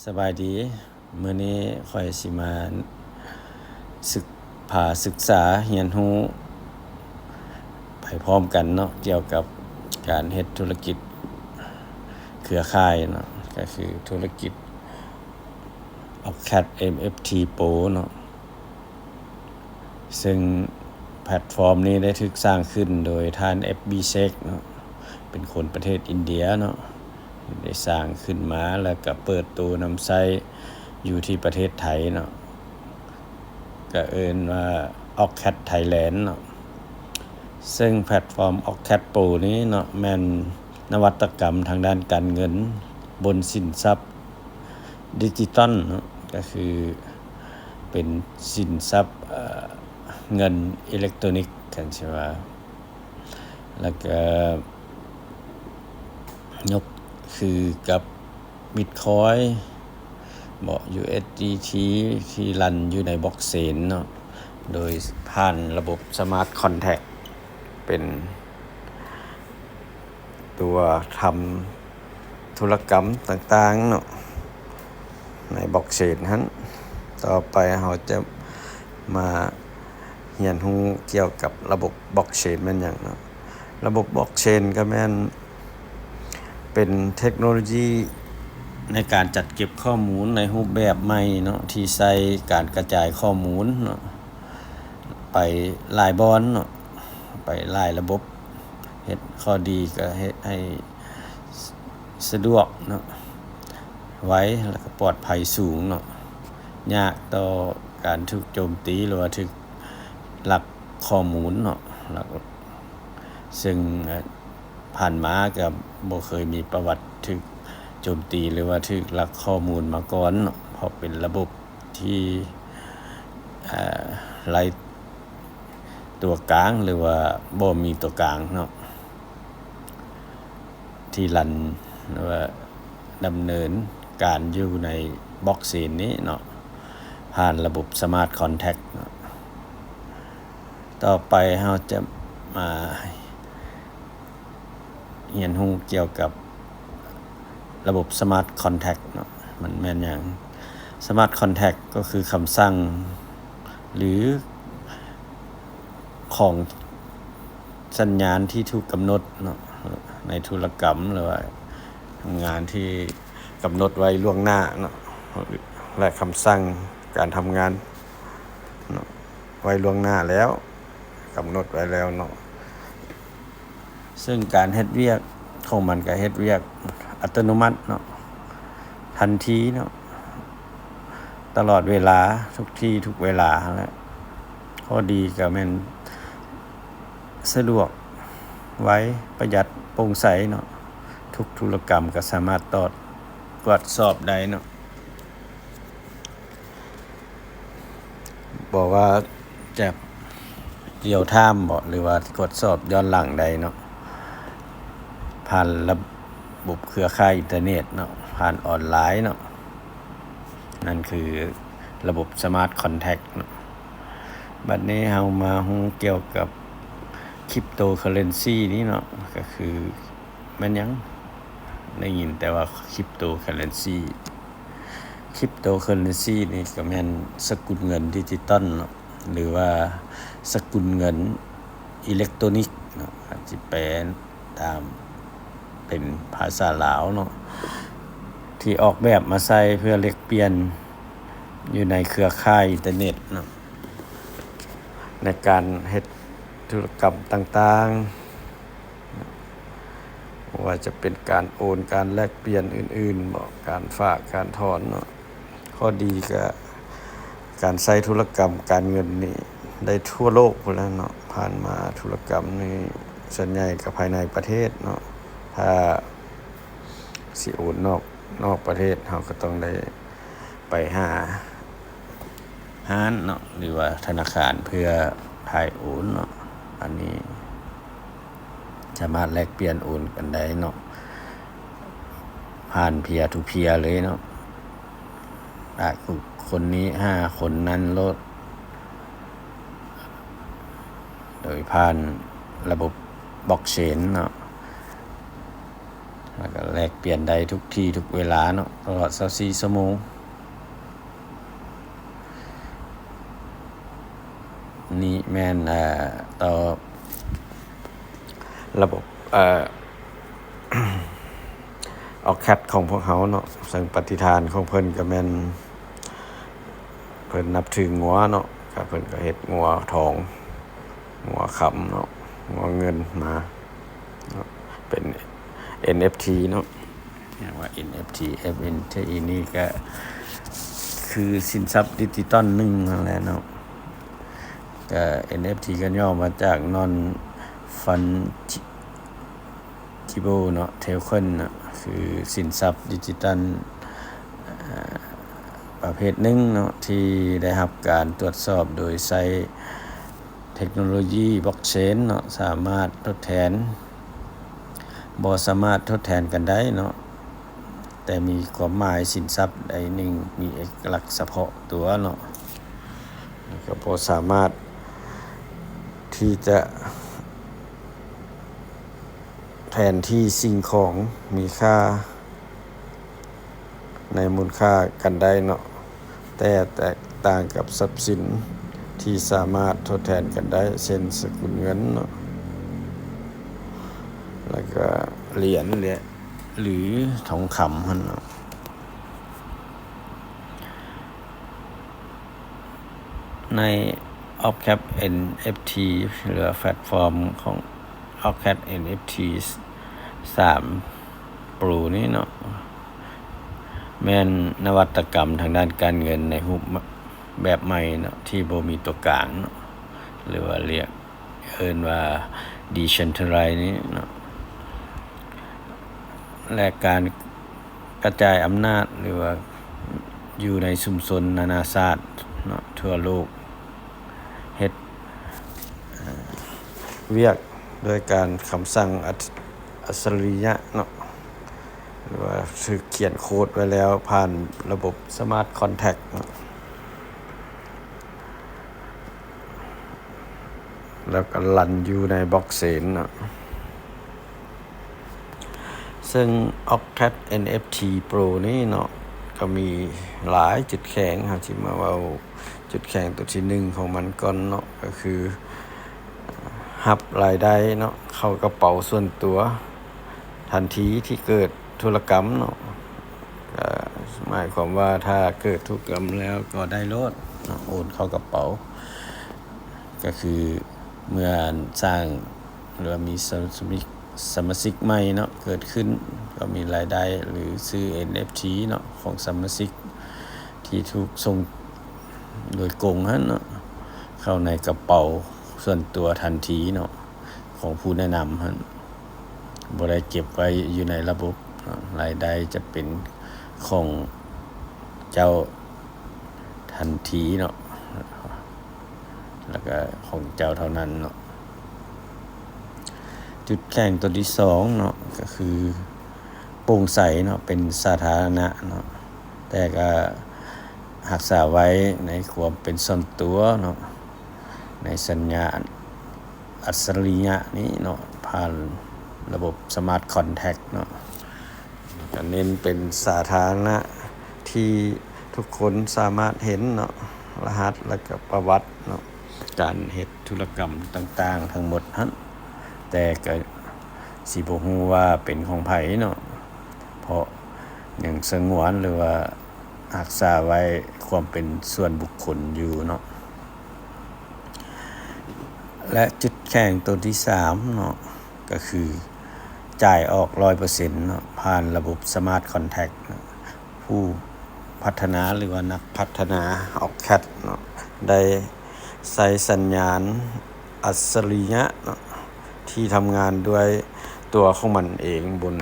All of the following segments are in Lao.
ສະບາຍດີ, ມື້ນີ້ຂ້ອຍຊິມາສຶກ ພາສຶກສາຮຽນຮູ້ໄປພ້ອມກັນເນາະ ກ່ຽວກັບການເຮັດທຸລະກິດເຄືອຂ່າຍເນາະ, ກໍຄືທຸລະກິດ Oxcat MFT Pro ເນາະ. ເຊິ່ງແພລດຟອມນີ້ໄດ້ຖືກສ້າງຂຶ້ນໂດຍທ່ານ Abhishek ເນາະ, ເປັນຄົນປະເທດອິນເດຍເນາະ, ໄດ້ສ້າງຂຶ້ນມາແລ້ວກໍເປີດໂຕນຳໃຊ້ຢູ່ທີ່ປະເທດໄທເນາະ, ກໍເອີ້ນວ່າ Oxcat Thailand ເນາະ. ເຊິ່ງແພລດຟອມ Oxcat Pro ນີ້ເນາະ ແມ່ນນະວັດຕະກຳທາງດ້ານການເງິນບົນສິນຊັບ ດິຈິຕອນເນາະ, ກໍຄືເປັນສິນຊັບ ເອີ ເງິນອີເລັກໂຕນິກ ກັນຊິວ່າ, ແລ້ວກໍຍົກຄືກັບບິດຄອຍເບາະ USDT ທີ່ລັນຢູ່ໃນບລັອກເຊນເນາະ, ໂດຍຜ່ານລະບົບ Smart Contract ເປັນ ຕົວທຳທຸລະກຳຕ່າງໆເນາະ ໃນບລັອກເຊນຫັ້ນ. ຕໍ່ໄປເຮົາຈະມາຮຽນຮູ້ກ່ຽວກັບລະບົບບລັອກເຊນແມ່ນຫຍັງເນາະ. ລະບົບບລັອກເຊນກໍແມ່ນເປັນເທັກໂນໂລຢີໃນການຈັດເກັບຂໍ້ມູນໃນຮູບແບບໃໝ່ເນາະ ທີ່ໃຊ້ການກະຈາຍຂໍ້ມູນເນາະ ໄປຫຼາຍບ່ອນເນາະ, ໄປຫຼາຍລະບົບ. ເຮັດຂໍ້ດີກໍເຮັດໃຫ້ສະດວກເນາະ, ໄວ ແລ້ວກໍປອດໄພສູງເນາະ, ຍາກຕໍ່ການຖືກໂຈມຕີ ຫຼືວ່າຖືກລັກຂໍ້ມູນເນາະ, ແລ້ວກໍ ເຊິ່ງ ເອີ ຜ່ານມາກໍບໍ່ເຄີຍມີປະຫວັດຖືກໂຈມຕີ ຫຼືວ່າຖືກລັກຂໍ້ມູນມາກ່ອນເນາະ, ເພາະເປັນລະບົບທີ່ ເອີ ໄຮ້ຕົວກາງ ຫຼືວ່າບໍ່ມີຕົວກາງເນາະ ທີ່ລັນ ຫຼືວ່າດຳເນີນການຢູ່ໃນບລັອກເຊນນີ້ເນາະ ຜ່ານລະບົບ Smart Contract ເນາະ. ຕໍ່ໄປເຮົາຈະມາຮຽນຮູ້ກ່ຽວກັບລະບົບ Smart Contract ເນາະ, ມັນແມ່ນຫຍັງ? Smart Contract ກໍຄືຄຳສັ່ງ ຫຼື ຂອງສັນຍານທີ່ຖືກກຳນົດເນາະ ໃນທຸລະກຳ ຫຼືວ່າງານທີ່ກຳນົດໄວ້ລ່ວງໜ້າເນາະ ແລະ ຄຳສັ່ງການທຳງານເນາະ ໄວ້ລ່ວງໜ້າແລ້ວ ກຳນົດໄວ້ແລ້ວເນາະ. ເຊິ່ງການເຮັດວຽກຂອງມັນກໍເຮັດວຽກອັດຕະໂນມັດເນາະ ທັນທີເນາະ ຕະຫຼອດເວລາ ທຸກທີ່ທຸກເວລາຫັ້ນແຫຼະ. ຂໍ້ດີກໍແມ່ນສະດວກ ໄວ ປະຢັດ ໂປ່ງໃສເນາະ, ທຸກທຸລະກຳກໍສາມາດຕອດ ກວດສອບໄດ້ເນາະ. ບໍ່ວ່າຈະ real time ບໍ ຫຼືວ່າກວດສອບຍ້ອນຫຼັງໄດ້ເນາະ ຜ່ານລະບົບເຄືອຂ່າຍອິນເຕີເນັດເນາະ ຜ່ານອອນລາຍເນາະ, ນັ້ນຄືລະບົບ Smart Contract ເນາະ. ບັດນີ້ເຮົາມາຮູ້ກ່ຽວກັບ Cryptocurrency ນີ້ເນາະ ກໍຄື ແມ່ນຫຍັງ? ໄດ້ຍິນແຕ່ວ່າ Cryptocurrency. Cryptocurrency ນີ້ກໍແມ່ນສະກຸນເງິນດິຈິຕອນເນາະ ຫຼືວ່າສະກຸນເງິນອີເລັກໂຕນິກເນາະ, ອາດຊິແປຕາມເປັນພາສາລາວເນາະ ທີ່ອອກແບບມາໃຊ້ເພື່ອແລກປ່ຽນຢູ່ໃນເຄືອຂ່າຍອິນເຕີເນັດເນາະ ໃນການເຮັດທຸລະກຳຕ່າງໆ. ບໍ່ວ່າຈະເປັນການໂອນ ການແລກປ່ຽນອື່ນໆເນາະ, ການຝາກ ການຖອນເນາະ. ຂໍ້ດີກະການໃຊ້ທຸລະກຳການເງິນນີ້ໄດ້ທົ່ວໂລກພຸ້ນແຫຼະເນາະ. ຜ່ານມາທຸລະກຳນີ້ສ່ວນໃຫຍ່ກໍພາຍໃນປະເທດເນາະ. ຖ້າຊິໂອນນອກ ນອກປະເທດ ເຮົາກໍຕ້ອງໄດ້ໄປຫາ ຮ້ານເນາະ ຫຼືວ່າທະນາຄານເພື່ອຖ່າຍໂອນເນາະ. ອັນນີ້ສາມາດແລກປ່ຽນໂອນກັນໄດ້ເນາະ ຜ່ານ peer to peer ເລີຍເນາະ, ຈາກຄົນນີ້ຫາຄົນນັ້ນໂລດ ໂດຍຜ່ານລະບົບ blockchain ເນາະ. ແລ້ວກໍແລກປ່ຽນໄດ້ທຸກທີ່ທຸກເວລາເນາະ ຕະຫຼອດຊາວສີ່ຊົ່ວໂມງ. ນີ້ແມ່ນ ເອີ ຕໍ່ລະບົບ ເອີ ອອກແຄດຂອງພວກເຮົາເນາະ. ເຊິ່ງປະຕິຖານຂອງເພິ່ນກໍແມ່ນ ເພິ່ນນັບຖືງົວເນາະ ກໍເພິ່ນກໍເຮັດງົວທອງ ງົວຄຳເນາະ ງົວເງິນມາເນາະ ເປັນເອັນເອັຟທີເນາະ. ຮຽກວ່າເອັນເອັຟທີ ເອັນເອັຟທີນີ້ກໍຄືສິນຊັບດິຈິຕອນໜຶ່ງນັ້ນແຫຼະເນາະ. ກໍເອັນເອັຟທີກໍຫຍໍ້ມາຈາກ Non Fungible ເນາະ Token ເນາະ ຄືສິນຊັບດິຈິຕອນ ເອີ ປະເພດໜຶ່ງເນາະ ທີ່ໄດ້ຮັບການຕວດສອບໂດຍໃຊ້ເທັກໂນໂລຢີບລັອກເຊນເນາະ ສາມາດທົດແທນ ບໍ່ສາມາດທົດແທນກັນໄດ້ເນາະ ແຕ່ມີຄວາມໝາຍສິນຊັບໃດໜຶ່ງ ມີເອກະລັກສະເພາະຕົວເນາະ ແລ້ວກໍບໍ່ສາມາດທີ່ຈະ ແທນທີ່ສິ່ງຂອງມີຄ່າໃນມູນຄ່າກັນໄດ້ເນາະ ແຕ່ແຕກຕ່າງກັບຊັບສິນທີ່ສາມາດທົດແທນກັນໄດ້ ເຊັ່ນ ສະກຸນເງິນເນາະ ແລ້ວກໍຫຼຽນ ແລະ ຫຼື ທອງຄຳຫັ້ນເນາະ. ໃນ Opcat ເອັນເອັຟທີ ຫຼືວ່າແພລດຟອມຂອງ Opcat ເອັນເອັຟທີ ສາມ Pro ນີ້ເນາະ ແມ່ນນະວັດຕະກຳທາງດ້ານການເງິນໃນຮູບແບບໃໝ່ເນາະ ທີ່ບໍ່ມີຕົວກາງເນາະ ຫຼືວ່າລຽກ ເອີ້ນວ່າ Decentralized ນີ້ເນາະ ແລະ ການກະຈາຍອຳນາດ ຫຼືວ່າຢູ່ໃນຊຸມຊົນນານາຊາດເນາະ ທົ່ວໂລກ ເຮັດ ເອີ ວຽກດ້ວຍການຄຳສັ່ງອັດ ອັດສະລິຍະເນາະ ຫຼືວ່າຖືກຂຽນໂຄດໄວ້ແລ້ວຜ່ານລະບົບ Smart Contract ເນາະ ແລ້ວກໍລັນຢູ່ໃນບລັອກເຊນເນາະ. ເຊິ່ງ Opcat ເອັນເອັຟທີ Pro ນີ້ເນາະ ກໍມີຫຼາຍຈຸດແຂງ ເຮົາຊິມາເວົ້າຈຸດແຂງຕົວທີໜຶ່ງຂອງມັນກ່ອນເນາະ ກໍຄື ຮັບລາຍໄດ້ເນາະ ເຂົ້າກະເປົາສ່ວນຕົວທັນທີທີ່ເກີດທຸລະກຳເນາະ. ກໍໝາຍຄວາມວ່າຖ້າເກີດທຸລະກຳແລ້ວກໍໄດ້ໂລດເນາະ ໂອນເຂົ້າກະເປົາ ກໍຄືເມື່ອສ້າງ ຫຼືວ່າມີສະມາຊິກ ສະມາຊິກໃໝ່ເນາະ ເກີດຂຶ້ນ ກໍມີລາຍໄດ້ ຫຼື ຊື້ເອັນເອັຟທີເນາະ ຂອງສະມາຊິກທີ່ຖືກສົ່ງໂດຍກົງຫັ້ນເນາະ ເຂົ້າໃນກະເປົາສ່ວນຕົວທັນທີເນາະ ຂອງຜູ້ແນະນຳຫັ້ນ ບໍ່ໄດ້ເກັບໄວ້ຢູ່ໃນລະບົບເນາະ. ລາຍໄດ້ຈະເປັນຂອງເຈົ້າທັນທີເນາະ ແລ້ວກະຂອງເຈົ້າເທົ່ານັ້ນເນາະ. ຈຸດແຂງຕົວທີສອງເນາະ ກໍຄືໂປ່ງໃສເນາະ ເປັນສາທາລະນະເນາະ ແຕ່ກໍຮັກສາໄວ້ໃນຄວາມເປັນສ່ວນຕົວເນາະ ໃນສັນຍາອັດສະລິຍະນີ້ເນາະ ຜ່ານລະບົບ Smart Contract ເນາະ. ກໍເນັ້ນເປັນສາທາລະນະທີ່ທຸກຄົນສາມາດເຫັນເນາະ ລະຫັດ ແລ້ວກໍປະຫວັດເນາະ ການເຮັດທຸລະກຳຕ່າງໆທັງໝົດຫັ້ນ ແຕ່ກໍຊິບໍ່ຮູ້ວ່າເປັນຂອງໃຜເນາະ ເພາະຍັງສະຫງວນ ຫຼືວ່າຮັກສາໄວ້ຄວາມເປັນສ່ວນບຸກຄົນຢູ່ເນາະ. ແລະ ຈຸດແຂງຕົວທີສາມເນາະ ກໍຄືຈ່າຍອອກຮ້ອຍເປີເຊັນເນາະ ຜ່ານລະບົບ Smart Contract ເນາະ. ຜູ້ພັດທະນາ ຫຼືວ່ານັກພັດທະນາ Opcat ເນາະ ໄດ້ໃຊ້ສັນຍານອັດສະລິຍະເນາະ ທີ່ທຳງານດ້ວຍຕົວຂອງມັນເອງບົນ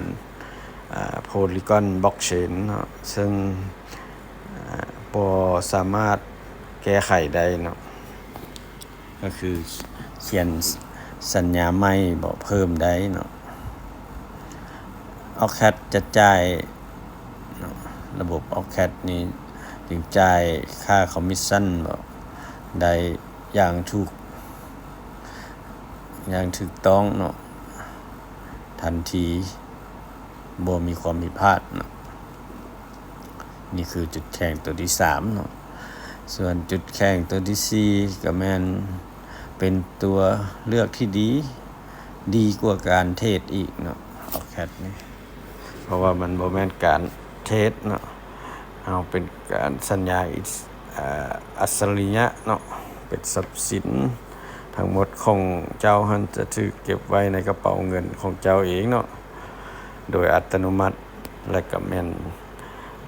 ອາ Polygon Blockchain ເນາະ ເຊິ່ງ ອາ ບໍ່ສາມາດແກ້ໄຂໄດ້ເນາະ. ກໍຄືຂຽນສັນຍາໃໝ່ບໍ່ເພີ່ມໄດ້ເນາະ. Opcat ຈະຈ່າຍເນາະ ລະບົບ Opcat ນີ້ຈຶ່ງຈ່າຍຄ່າຄອມມິດຊັນບໍ່ໄດ້ຢ່າງຖືກ ຢ່າງຖືກຕ້ອງເນາະ ທັນທີ ບໍ່ມີຄວາມຜິດພາດເນາະ. ນີ້ຄືຈຸດແຂງຕົວທີສາມເນາະ. ສ່ວນຈຸດແຂງຕົວທີສີ່ກໍແມ່ນເປັນຕົວເລືອກທີ່ດີ ດີກວ່າການເທຣດອີກເນາະ Ocash ນີ້ ເພາະວ່າມັນບໍ່ແມ່ນການເທຣດເນາະ. ເຮົາເປັນການສັນຍາອິດ ເອີ ອັດສະລິຍະເນາະ ເປັນຊັບສິນທັງໝົດຂອງເຈົ້າຫັ້ນຈະຖືກເກັບໄວ້ໃນກະເປົາເງິນຂອງເຈົ້າເອງເນາະ ໂດຍອັດຕະໂນມັດ ແລະ ກໍແມ່ນ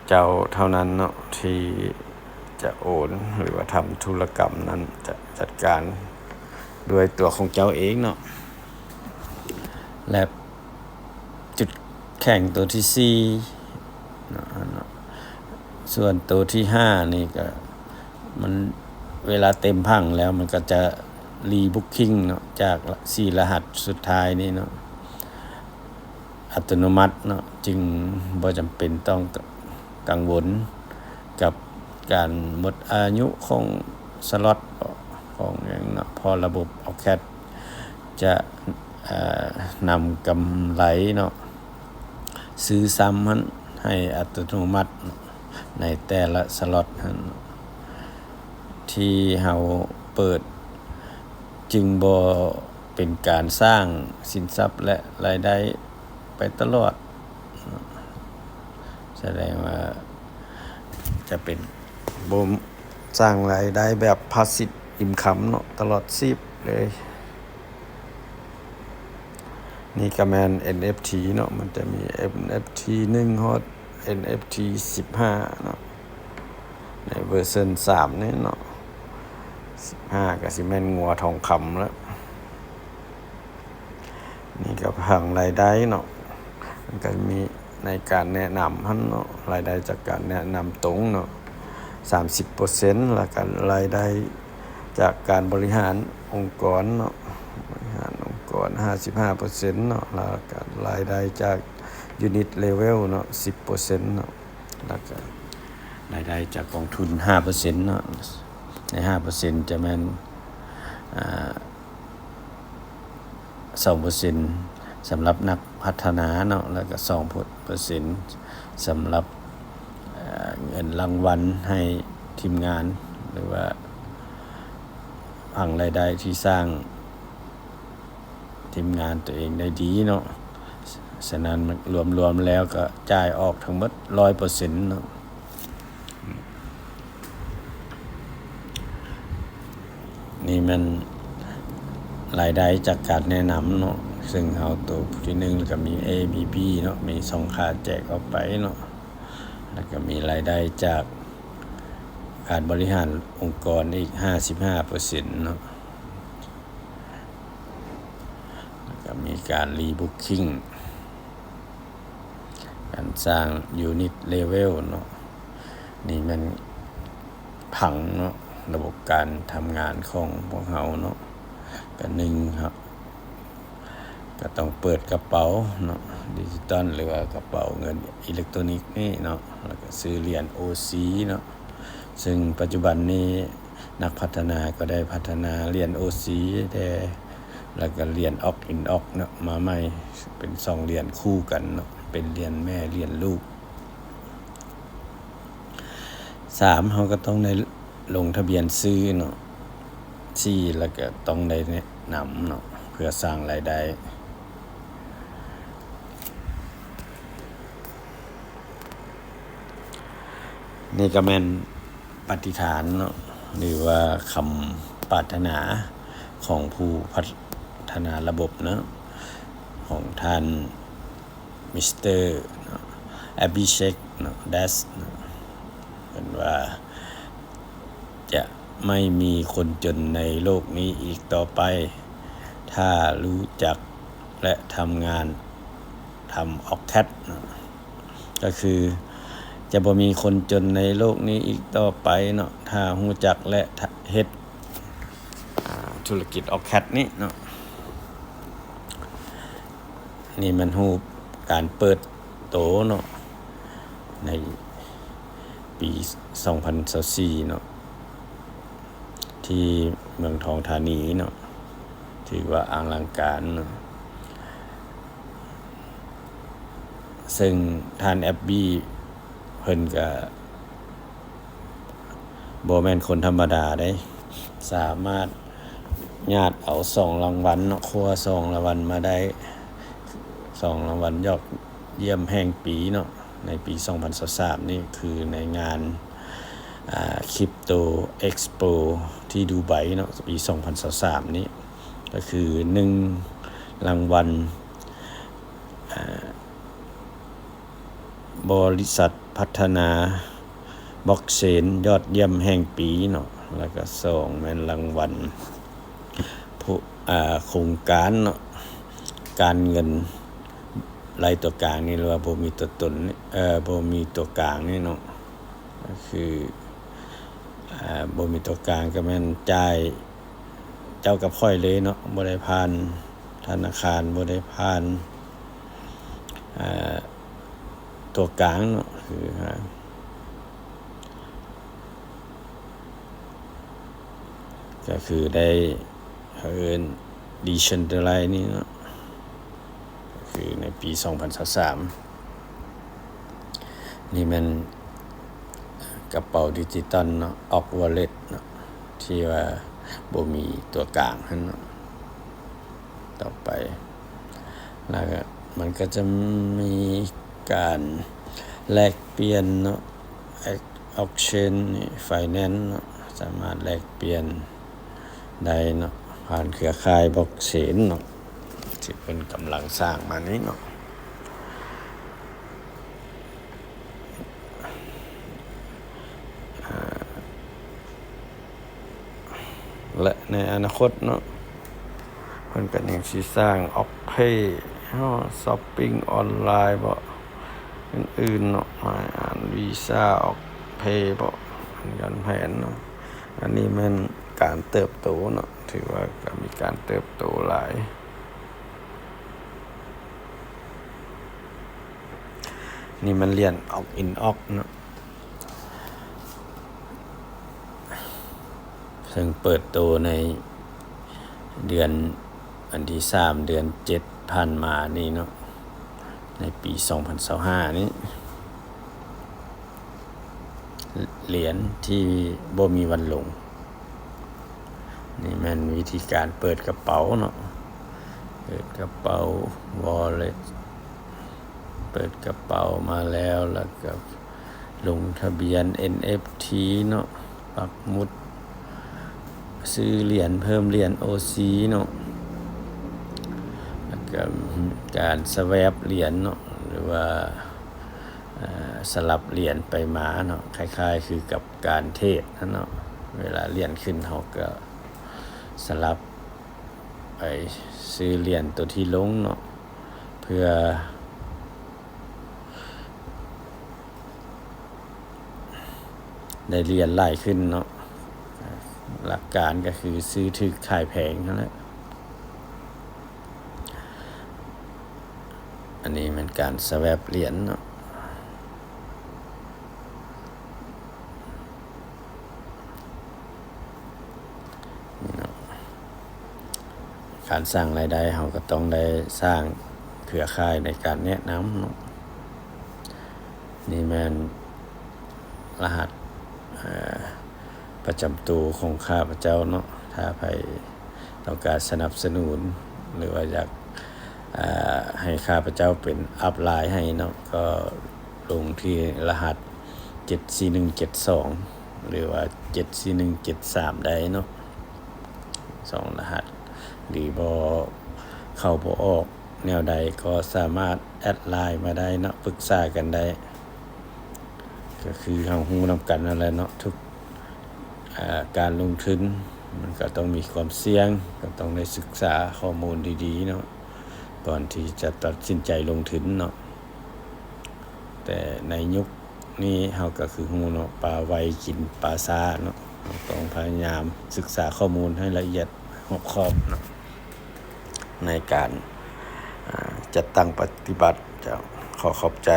ເຈົ້າເທົ່ານັ້ນເນາະ ທີ່ຈະໂອນ ຫຼືວ່າທຳທຸລະກຳນັ້ນ ຈະຈັດການດ້ວຍຕົວຂອງເຈົ້າເອງເນາະ ແລະ ຈຸດແຂງໂຕທີສີ່ເນາະ. ສ່ວນໂຕທີຫ້ານີ້ກໍ ມັນເວລາເຕັມຜັງແລ້ວ ມັນກໍຈະ rebooking ເນາະ ຈາກສີ່ລະຫັດສຸດທ້າຍນີ້ເນາະ ອັດຕະໂນມັດເນາະ ຈຶ່ງບໍ່ຈຳເປັນຕ້ອງກັງວົນກັບການໝົດອາຍຸຂອງສລັອດ ຂອງຫຍັງເນາະ ເພາະລະບົບ Ocash ຈະ ເອີ ນຳກຳໄລເນາະ ຊື້ຊ້ຳຫັ້ນໃຫ້ອັດຕະໂນມັດໃນແຕ່ລະສລັອດຫັ້ນ ທີ່ເຮົາເປີດ ຈຶ່ງບໍ່ເປັນການສ້າງສິນຊັບ ແລະ ລາຍໄດ້ໄປຕະຫຼອດ. ສະແດງວ່າຈະເປັນ ບໍ່ສ້າງລາຍໄດ້ແບບ passive income ເນາະ ຕະຫຼອດຊີບເລີຍ. ນີ້ກໍແມ່ນ ເອັນເອັບທີ ເນາະ ມັນຈະມີ ເອັນເອັບທີ ໜຶ່ງ ຮອດ ເອັນເອັບທີ ສິບຫ້າ ເນາະ ໃນເວີຊັນສາມນີ້ເນາະ ສິບຫ້າ ກໍຊິແມ່ນງົວທອງຄຳແລ້ວ. ນີ້ກໍຜັງລາຍໄດ້ເນາະ ມັນກໍມີໃນການແນະນຳຫັ້ນເນາະ ລາຍໄດ້ຈາກການແນະນຳຕົງເນາະ ສາມສິບເປີເຊັນ ແລ້ວກໍລາຍໄດ້ຈາກການບໍລິຫານອົງກອນເນາະ ບໍລິຫານອົງກອນ ຫ້າສິບຫ້າເປີເຊັນ ເນາະ ແລ້ວກໍລາຍໄດ້ຈາກ unit level ເນາະ ສິບເປີເຊັນ ເນາະ ແລ້ວກໍລາຍໄດ້ຈາກກອງທຶນ ຫ້າເປີເຊັນ ເນາະ ໃນ ຫ້າເປີເຊັນ ຈະແມ່ນ ອາ ສອງເປີເຊັນ ສຳລັບນັກພັດທະນາເນາະ ແລ້ວກໍສອງເປີເຊັນ ສຳລັບ ເອີ ເງິນລາງວັນໃຫ້ທີມງານ ຫຼືວ່າຜັງລາຍໄດ້ທີ່ສ້າງທີມງານຕົວເອງໄດ້ດີເນາະ. ສະນັ້ນ ລວມໆແລ້ວກໍຈ່າຍອອກທັງໝົດ ຮ້ອຍເປີເຊັນ ເນາະ. ນີ້ແມ່ນລາຍໄດ້ຈາກການແນະນຳເນາະ ເຊິ່ງເຮົາໂຕຜູ້ທີໜຶ່ງ ແລ້ວກໍມີ A B B ເນາະ ມີສອງຄ່າແຈກອອກໄປເນາະ ແລ້ວກໍມີລາຍໄດ້ຈາກການບໍລິຫານອົງກອນອີກ ຫ້າສິບຫ້າເປີເຊັນ ເນາະ ແລ້ວກໍມີການ rebooking ການສ້າງ unit level ເນາະ ນີ້ແມ່ນຜັງເນາະ ລະບົບການທຳງານຂອງພວກເຮົາເນາະ ກະໜຶ່ງເຮົາກະຕ້ອງເປີດກະເປົາເນາະ ດິຈິຕອນ ຫຼືວ່າກະເປົາເງິນອີເລັກໂຕນິກນີ້ເນາະ ແລ້ວກະຊື້ຫຼຽນ ໂອຊີ ເນາະ ເຊິ່ງປັດຈຸບັນນີ້ ນັກພັດທະນາກໍໄດ້ພັດທະນາຫຼຽນ ໂອຊີ ແດ່ ແລ້ວກໍຫຼຽນ Oct in Oct ເນາະ ມາໃໝ່ ເປັນສອງຫຼຽນຄູ່ກັນເນາະ ເປັນຫຼຽນແມ່ຫຼຽນລູກ. ສາມ ເຮົາກໍຕ້ອງໄດ້ລົງທະບຽນຊື້ເນາະ. ສີ່ ແລ້ວກໍຕ້ອງໄດ້ແນະນຳເນາະ ເພື່ອສ້າງລາຍໄດ້. ນີ້ກໍແມ່ນ ປະຕິຖານເນາະ ຫຼືວ່າຄຳປາດຖະໜາຂອງຜູ້ພັດທະນາລະບົບເນາະ ຂອງທ່ານ ມິສເຕີ ເນາະ ອາບິເຊກ ເນາະ ແດັດ ເນາະ ເພິ່ນວ່າ ຈະໄມ່ມີຄົນຈົນໃນໂລກນີ້ອີກຕໍ່ໄປ ຖ້າຮູ້ຈັກ ແລະ ທຳງານ ທຳອອກແຄັດເນາະ ກໍຄືຈະບໍ່ມີຄົນຈົນໃນໂລກນີ້ອີກຕໍ່ໄປເນາະ ຖ້າຮູ້ຈັກ ແລະ ເຮັດ ອ່າ ທຸລະກິດອອກແຄັດນີ້ເນາະ. ນີ້ແມ່ນຮູບການເປີດໂຕເນາະ ໃນປີສອງພັນຊາວສີ່ເນາະ ທີ່ເມືອງທອງທານີເນາະ ຖືວ່າອະລັງການເນາະ. ເຊິ່ງທ່ານແອັບບີເພິ່ນກະບໍ່ແມ່ນຄົນທຳມະດາເດ້ ສາມາດຍາດເອົາສອງລາງວັນເນາະ ຄວ້າສອງລາງວັນມາໄດ້ ສອງລາງວັນຍອດ ຢ້ຽມແຫ່ງປີເນາະ ໃນປີສອງພັນຊາວສາມນີ້ ຄືໃນງານ ອ່າ Crypto Expo ທີ່ດູໄບເນາະ ປີສອງພັນຊາວສາມນີ້ ກໍຄືໜຶ່ງລາງວັນ ອ່າ ບໍລິສັດພັດທະນາບລັອກເຊນຍອດຢ້ຽມແຫ່ງປີເນາະ ແລ້ວກໍສອງແມ່ນລາງວັນ ຜູ້ ອ່າ ໂຄງການເນາະ ການເງິນໄຮ້ຕົວກາງນີ້ ຫຼືວ່າບໍ່ມີຕົວຕົນນີ້ ເອີ ບໍ່ມີຕົວກາງນີ້ເນາະ ກໍຄື ອ່າ ບໍ່ມີຕົວກາງ ກໍແມ່ນຈ່າຍເຈົ້າກັບຂ້ອຍເລີຍເນາະ ບໍ່ໄດ້ຜ່ານທະນາຄານ ບໍ່ໄດ້ຜ່ານ ອ່າ ຕົວກາງເນາະ ຄື ກໍຄືໄດ້ ເຂົາເອີ້ນ Decentralize ນີ້ເນາະ ຄືໃນປີສອງພັນຊາວສາມ ນີ້ແມ່ນກະເປົາດິຈິຕອນເນາະ Ox Wallet ເນາະ ທີ່ວ່າບໍ່ມີຕົວກາງຫັ້ນເນາະ ຕໍ່ໄປ ແລ້ວກໍມັນກໍຈະມີການແລກປ່ຽນເນາະ Exchange Finance ເນາະ ສາມາດແລກປ່ຽນໄດ້ເນາະ ຜ່ານເຄືອຂ່າຍບລັອກເຊນເນາະ ທີ່ເພິ່ນກຳລັງສ້າງມານີ້ເນາະ ອ່າ ແລະ ໃນອະນາຄົດເນາະ ເພິ່ນກໍຍັງຊິສ້າງ Ox Pay ເນາະ ຊັອບປິງອອນລາຍເບາະ ອື່ນໆເນາະ ມາອ່ານ Visa Ox Pay ເບາະ ເປັນການແຜນເນາະ ອັນນີ້ແມ່ນການເຕີບໂຕເນາະ ຖືວ່າກໍມີການເຕີບໂຕຫຼາຍ. ນີ້ມັນຫຼຽນ Ox In Ox ເນາະ ເຊິ່ງເປີດໂຕໃນເດືອນ ວັນທີສາມ ເດືອນເຈັດ ຜ່ານມານີ້ເນາະ ໃນປີສອງພັນຊາວຫ້ານີ້ ຫຼຽນທີ່ບໍ່ມີວັນຫຼົງ. ນີ້ແມ່ນວິທີການເປີດກະເປົາເນາະ ເປີດກະເປົາ Wallet ເປີດກະເປົາມາແລ້ວ ແລ້ວກໍລົງທະບຽນ ເອັນເອັຟທີ ເນາະ ປັກໝຸດ ຊື້ຫຼຽນ ເພີ່ມຫຼຽນ ໂອຊີ ເນາະ ແລ້ວກໍການສະແວັບຫຼຽນເນາະ ຫຼືວ່າ ເອີ ສະຫຼັບຫຼຽນໄປມາເນາະ ຄ້າຍໆຄືກັບການເທຣດຫັ້ນເນາະ ເວລາຫຼຽນຂຶ້ນເຮົາກໍສະຫຼັບໄປຊື້ຫຼຽນໂຕທີ່ລົງເນາະ ເພື່ອໄດ້ຫຼຽນຫຼາຍຂຶ້ນເນາະ ຫຼັກການກໍຄືຊື້ຖືກຂາຍແພງຫັ້ນແຫຼະ. ອັນນີ້ແມ່ນການສະແວັບຫຼຽນເນາະ ນີ້ເນາະ ການສ້າງລາຍໄດ້ເຮົາກໍຕ້ອງໄດ້ສ້າງເຄືອຂ່າຍໃນການແນະນຳເນາະ ນີ້ແມ່ນລະຫັດ ເອີ ປະຈຳໂຕຂອງຂ້າພະເຈົ້າເນາະ ຖ້າໃຜຕ້ອງການສະໜັບສະໜູນ ຫຼືວ່າຢາກ ເອີ ໃຫ້ຂ້າພະເຈົ້າເປັນອັບລາຍໃຫ້ເນາະ ກໍລົງທີ່ລະຫັດ ເຈັດສີ່ໜຶ່ງເຈັດສອງ ຫຼືວ່າ ເຈັດສີ່ໜຶ່ງເຈັດສາມ ໄດ້ເນາະ ສອງລະຫັດ ຫຼືບໍ່ ເຂົ້າບໍ່ອອກແນວໃດກໍສາມາດແອັດລາຍມາໄດ້ເນາະ ປຶກສາກັນໄດ້ ກໍຄືເຮົາຮູ້ນຳກັນນັ້ນແຫຼະເນາະ ທຸກ ເອີ ການລົງທຶນມັນກໍຕ້ອງມີຄວາມສ່ຽງ ກໍຕ້ອງໄດ້ສຶກສາຂໍ້ມູນດີໆເນາະ ກ່ອນທີ່ຈະຕັດສິນໃຈລົງທຶນເນາະ ແຕ່ໃນຍຸກນີ້ເຮົາກໍຄືຮູ້ເນາະ ປາໄວກິນປາຊ້າເນາະ ເຮົາຕ້ອງພະຍາຍາມສຶກສາຂໍ້ມູນໃຫ້ລະອຽດຮອບຄອບເນາະ ໃນການ ເອີ ຈັດຕັ້ງປະຕິບັດ. ເຈົ້າ ຂໍຂອບໃຈ.